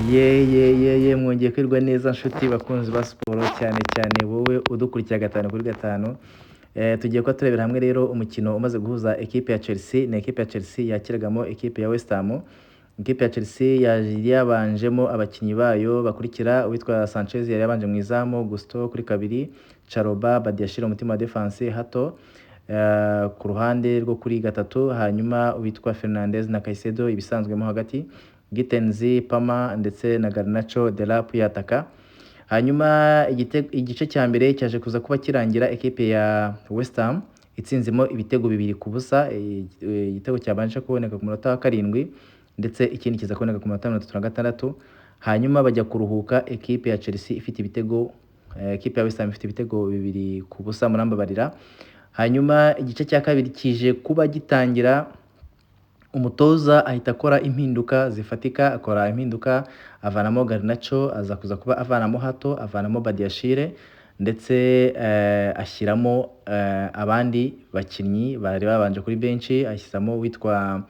Ye ye ye ye, mwongeye kwirwa neza nshuti bakunzi ba siporo, cyane cyane wowe udukurikira gatanu kuri gatanu. Tugiye kuba turebera hamwe rero umukino umaze guhuza ekipe ya Chelsea na ekipe ya Chelsea yakiragamo ekipe ya West Ham. Ekipe ya Chelsea yari yabanjemo abakinnyi bayo bakurikira: uwitwa Sanchez yari yabanje mu izamu, Gusto kuri kabiri, Chalobah, Badiashile umutima wa defense, Hato ku ruhande rwo kuri gatatu, hanyuma uwitwa Fernandez na Caicedo ibisanzwemo hagati, Gittens, Palmer ndetse na Garnacho, Delap yataka. Hanyuma igice cya mbere cyaje kuza kuba kirangira ekipe ya West Ham itsinzemo ibitego 2-0. Igitego cyabanje kuboneka ku munota wa 7 ndetse ikindi kiza kuboneka ku munota wa 36. Hanyuma bajya kuruhuka ekipe ya Chelsea ifite ibitego, ekipe ya West Ham ifite ibitego 2-0, murambabarira. Hanyuma igice cya kabiri kije kuba gitangira, umutoza ahita akora impinduka zifatika, akora impinduka avanamo Garnacho, aza kuza kuba avanamo Hato, avanamo Badiashile ndetse ashyiramo abandi bakinnyi bari babanje kuri benshi, ashyiramo uwitwa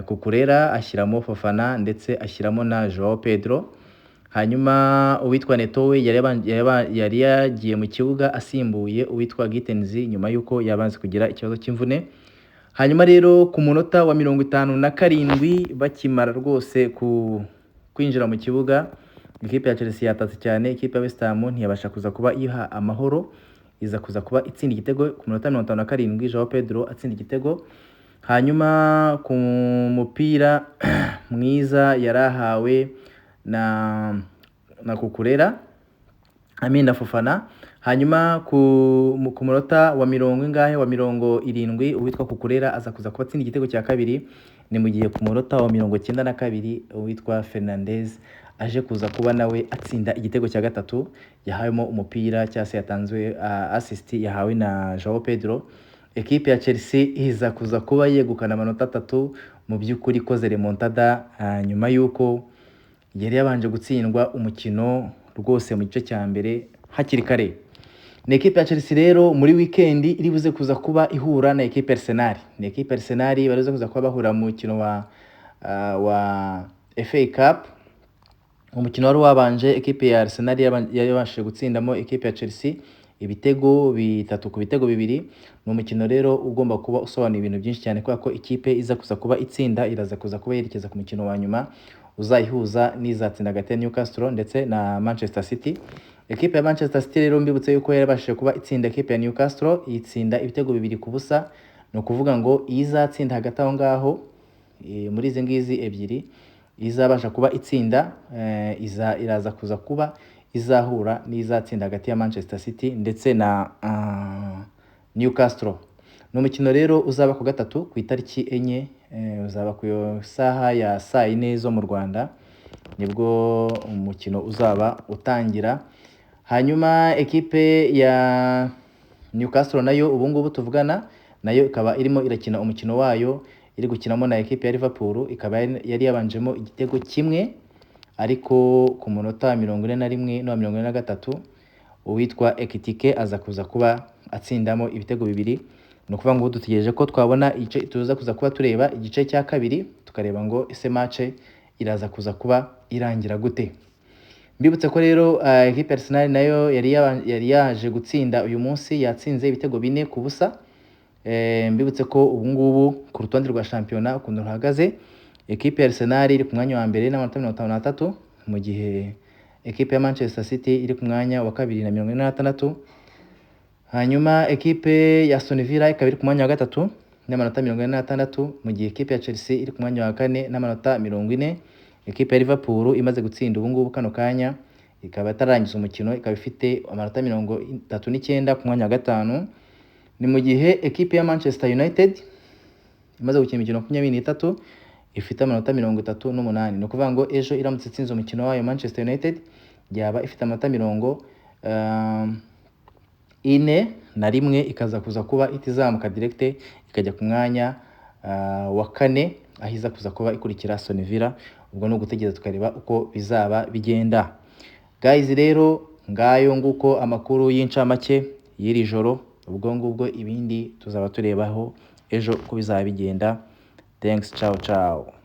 Cucurella, ashyiramo Fofana ndetse ashyiramo na Joao Pedro. Hanyuma uwitwa Neto we yari yagiye mu kibuga asimbuye uwitwa Gittens nyuma y'uko yabanze kugira ikibazo cy'imvune. Hanyuma rero ku munota wa 57 bakimara rwose ku kwinjira mu kibuga, ikipe ya Chelsea yatatse cyane ikipe ya West Ham, ntiyabasha kuza kuba iha amahoro, iza kuza kuba itsinda igitego ku munota 57, Joao Pedro atsinda igitego. Hanyuma ku mupira mwiza yari ahawe na Cucurella, Amin na Fofana. Hanyuma ku munota wa mirongo ingahe, wa 70, uwitwa Cucurella aza kuza kuba atsinda igitego cya kabiri. Ni mu gihe ku munota wa 92 uwitwa Fernandez aje kuza kuba nawe atsinda igitego cya gatatu, yahawemo umupira cyangwa se yatanzwe assist yahawe na Joao Pedro. Ekipe ya Chelsea iza kuza kuba yegukana amanota 3 mu by'ukuri ikoze remontada, nyuma y'uko yari yabanje gutsindwa umukino rwose mu gice cya mbere hakiri kare. Ni ekipe ya Chelsea rero muri weekend iri buze kuza kuba ihura na ekipe Arsenal. Ni ekipe Arsenal bari buze kuza kuba bahura mu mukino wa FA Cup. Umukino wari wabanje ekipe ya Arsenal yari yabashije gutsindamo ekipe ya Chelsea ibitego 3-2. Ni umukino rero ugomba kuba usobanuye ibintu byinshi cyane, kubera ko ikipe iza kuza kuba itsinda iraza kuza kuba yerekeza ku mukino wa nyuma uzayihuza n'izatsinda hagati ya Newcastle ndetse na Manchester City. Ekipe ya Manchester City rero mbibutse yuko yarabashije kuba itsinda ekipe ya Newcastle, itsinda ibitego 2-0. Ni ukuvuga ngo izatsinda hagati aho ngaho, muri izi ngizi ebyiri, izabasha kuba itsinda iraza kuza kuba izahura n'izatsinda hagati ya Manchester City ndetse na Newcastle. Ni umukino rero uzaba ku gatatu ku itariki 4, uzaba ku saha ya saa yine zo mu Rwanda, nibwo umukino uzaba utangira. Hanyuma ekipe ya Newcastle nayo ubu ngubu tuvugana nayo ikaba irimo irakina umukino wayo, iri gukinamo na ekipe ya Liverpool, ikaba yari yabanjemo igitego kimwe, ariko ku munota 41 n'uwa 43 uwitwa Ekitike aza kuza kuba atsindamo ibitego 2. Ni ukuvuga ngo dutegereje ko twabona igice, tuza kuza kuba tureba igice cya kabiri, tukareba ngo ese match iraza kuza kuba irangira gute. Mbibutse ko rero ekipe Arsenal nayo yari yaje gutsinda uyu munsi, yatsinze ibitego 4-0. Mbibutse ko ubu ngubu ku rutonde rwa shampiyona ukuntu ruhagaze, ekipe ya Arsenal iri ku mwanya wa mbere n'amanota 53, mu gihe ekipe ya Manchester City iri ku mwanya wa kabiri na 46. Hanyuma ekipe ya Aston Villa ikaba iri ku mwanya wa gatatu n'amanota 46, mu gihe ekipe ya Chelsea iri ku mwanya wa kane n'amanota 40. Ekipe ya Liverpool imaze gutsinda ubu ngubu kano kanya, ikaba itarangiza umukino, ikaba ifite amanota 39 ku mwanya wa gatanu. Ni mu gihe ekipe ya Manchester United imaze gukina imikino 23 ifite amanota 38. Ni ukuvuga ngo ejo iramutse itsinze umukino wayo, Manchester United yaba ifite amanota 41, ikaza kuza kuba itizamuka direct ikajya ku mwanya wa kane, aho iza kuza kuba ikurikira Aston Villa. Ubwo ni ugutegereza tukareba uko bizaba bigenda. Guys rero ngayo nguko amakuru y'incamake y'iri joro. Ubwo ngubwo ibindi tuzaba turebaho ejo uko bizaba bigenda. Thanks, ciao ciao.